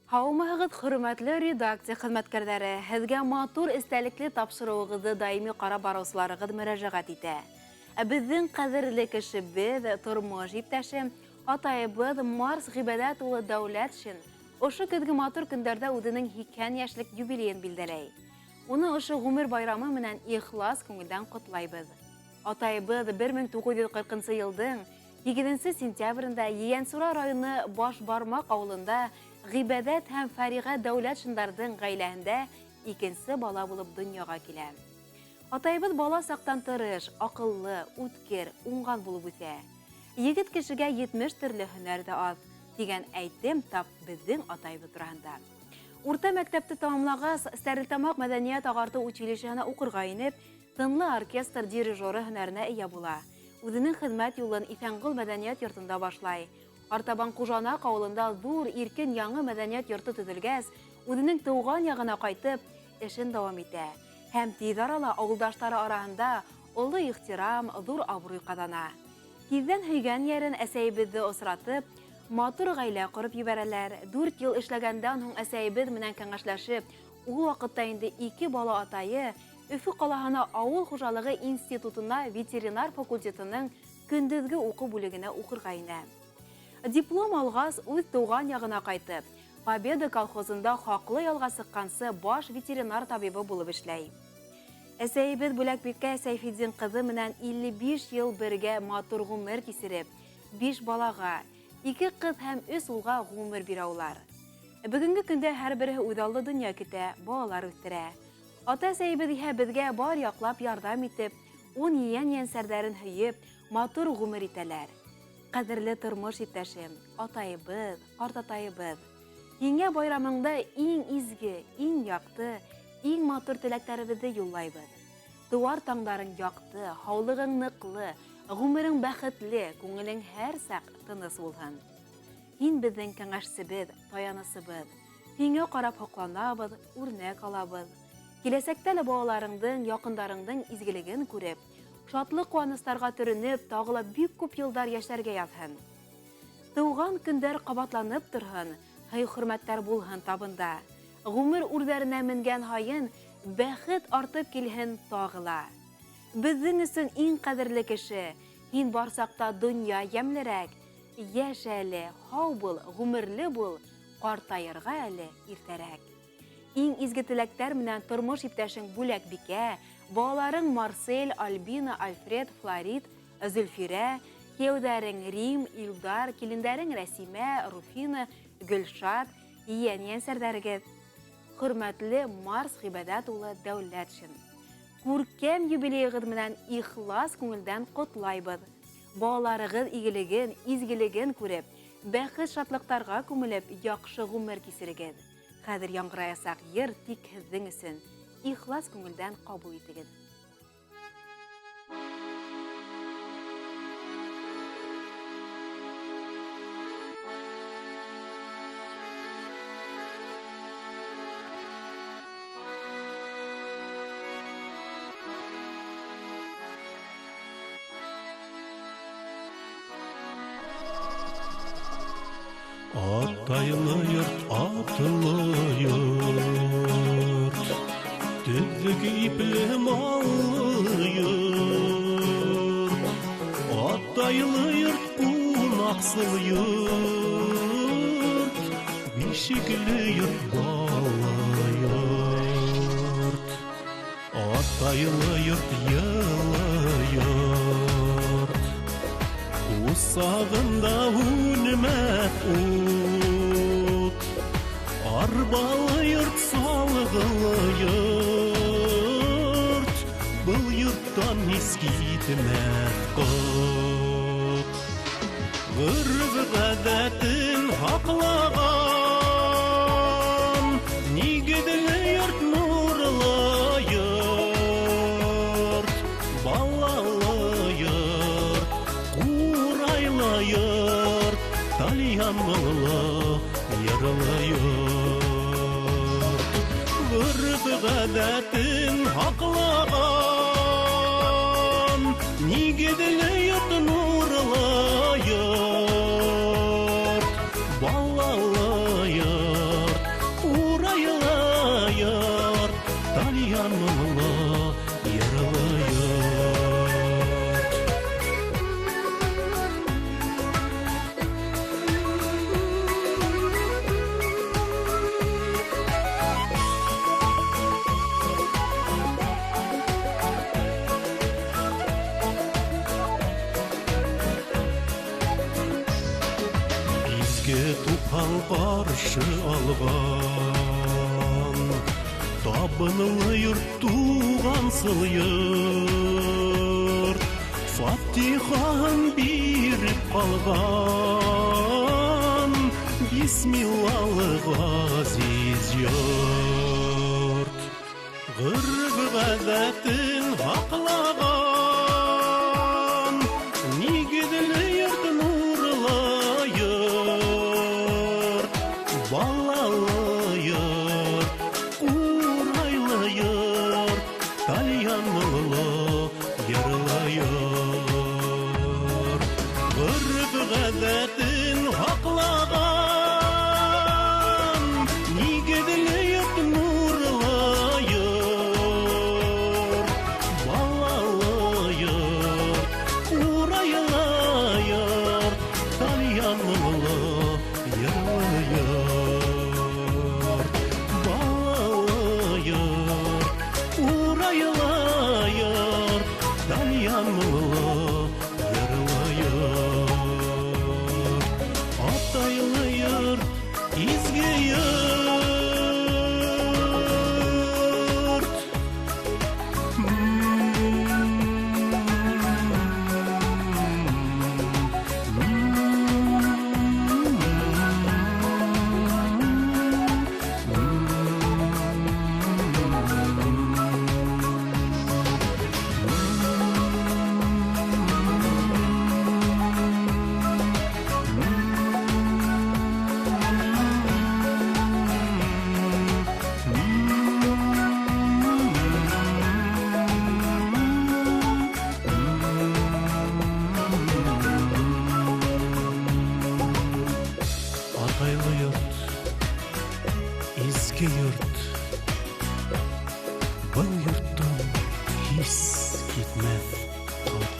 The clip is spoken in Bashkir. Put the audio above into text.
Һаумыһығыҙ, хөрмәтле редакция хеҙмәткәрҙәре! Һеҙгә матур эстәлекле тапшырыуығыҙҙы даими ҡарап барыусыларығыҙ мөрәжәғәт итә. Ә беҙҙең ҡәҙерле кешебеҙ, тормош иптәше, атайыбыҙ Марс Ғибәҙәт улы Дәүләтшин ошо көҙгө матур көндәрҙә үҙенең 80 йәшлек юбилейын билдәләй. Уны ошо ғүмер байрамы менән ихлас күңелдән ҡотлайбыҙ. Атайыбыҙ 1940 йылдың 8 сентябрендә Ейәнсура районы Баш Бармаҡ ауылында Ғибәҙәт һәм Фәриғә Дәүләтшиндарҙың ғаиләһендә икенсе бала булып донъяға килә. Атайыбыҙ бала саҡтан тырыш, аҡыллы, үткер, уңған булып үҫә. Егет кешегә 70 төрлө һөнәр ҙә аҙ, тигән әйтем тап беҙҙең атайыбыҙ тураһында. Урта мәктәпте тамамлағас, Стәрлетамаҡ мәҙәниәт ағартыу училищеһына уҡырға инеп, Тынлы оркестр дирижеры һөнәренә эйә була. Үҙенең хеҙмәт юлын Иҫәнғол мәҙәниәт йортонда башлай. Артабан Ҡужанаҡ ауылында ҙур, иркен яңы мәҙәниәт йорто төҙөлгәс, үҙенең тыуған яғына ҡайтып, эшен дауам итә. Һәм тиҙ арала ауылдаштары араһында оло ихтирам, ҙур абруй ҡаҙана. Тиҙҙән һөйгән йәрен, әсәйебеҙҙе осратып, матур ғаилә ҡороп ебәрәләр. Дүрт йыл эшләгәндән һуң әсәйебеҙ менән кәңәшләшеп, ул ваҡытта инде ике бала атайы, Өфө ҡалаһына ауыл хужалығы институтына ветеринар факультетының көндөҙгө уҡыу бүлегенә уҡырға инә. Диплом алғас, үҙ тыуған яғына ҡайтып, Победа колхозында хаҡлы ялға сыҡҡансы баш ветеринар табибы булып эшләй. Әсәйебеҙ Бүләкбикә Сәйфетдин ҡыҙы менән 55 йыл бергә матур ғүмер кисереп, биш балаға, ике ҡыҙ һәм өс улға ғүмер бирә улар. Бөгөнгө көндә һәр береһе үҙ аллы донъя көтә, балалар үҫтерә. Ата-әсәйебеҙ иһә беҙгә бар яҡлап ярҙам итеп, ун ейән-ейәнсәрҙәрен һөйөп, матур ғүмер итәләр. Ҡәҙерле тормош иптәшем, атайыбыҙ, ҡартатайыбыҙ! Һиңә байрамыңда иң изге, иң яҡты, иң матур теләктәребеҙҙе юллайбыҙ. Тыуар таңдарың яҡты, һаулығың ныҡлы, ғүмерең бәхетле, күңелең һәр саҡ тыныс булһын. Һин беҙҙең кәңәшсебеҙ, таянысыбыҙ. Һиңә ҡарап һоҡланабыҙ, үрнәк алабыҙ. Киләсәктә лә балаларыңдың, яҡындарыңдың изгелеген күреп, шатлык-ҡыуаныстарға төрөнөп, тағы ла бик күп йылдар яшәргә яҙһын. Тыуған көндәр ҡабатланып торһон, һый-хөрмәттәр булһын табында. Ғүмер үрҙәренә менгән һайын бәхет артып килһен тағы ла. Беҙҙең өсөн иң ҡәҙерле кеше, һин бар саҡта донъя ямьлерәк. Яшә әле, һау бул, ғүмерле бул, Ҡартайырға әле иртәрәк. Иң изге теләктәр менән тормош иптәшең Бүләкбикә, балаларың Марсель, Альбина, Альфред, Флорид, Зөлфирә, кияүҙәрең Рим, Илдар, килендәрең Рәсимә, Руфина, Гөлшат, ейән-ейәнсәрҙәрегеҙ. Хөрмәтле Марс Ғибәҙәт улы Дәүләтшин! Күркәм юбилейығыҙ менән ихлас күңелдән ҡотлайбыҙ! Балаларығыҙ игелеген, изгелеген күреп, бәхет-шатлыҡтарға күмелеп, яҡшы ғүмер кисерегеҙ. Хәҙер яңгыраясаҡ йыр тик һеҙҙең өсөн. Ихлас күңелдән ҡабул итегеҙ. Атайлы йорт, атлы йорт, Төҙөк ипле маллы йорт. Атайлы йорт, ҡунаҡсыл йорт, Бишекле йорт, баллы йорт. Атайлы йорт, йылы йорт, Усағында үлмәҫ ут. Арбалы йорт, салғылы йорт, Был йорттан һис китмәҫ ҡот. Ғөрөф-ғәҙәтен һаҡлаған, Нигеҙле йорт, нурлы йорт, Балалы йорт, ҡурайлы йорт, Тальян моңло, йырлы йорт. Ғөрөф-ғәҙәтен һаҡлаған, Нигеҙле йорт, нурлы йорт, Балалы йорт, ҡаршы алған. Табынлы йорт, туғансыл йорт, Фатихаһын биреп ҡалған, Бисмиллалы ғәзиз йорт. Ғөрөф-ғәҙәтен һаҡлаған, нигеҙле йорт, нурлы йорт, балалы йорт, ҡурайлы йорт, тальянлы йырлы йорт. Ғөрөф-ғәҙәтен һаҡлаған, нигеҙле йорт, нурлы йорт, балалы йорт, ҡурайлы йорт, тальянлы йырлы йорт. Балалы йорт, ҡурайлы йорт, тальянлы йырлы йорт. Атайлы йорт, изге йорт. Атайлы йорт, изге йорт, был йорттан һис китмәҫ ҡорт.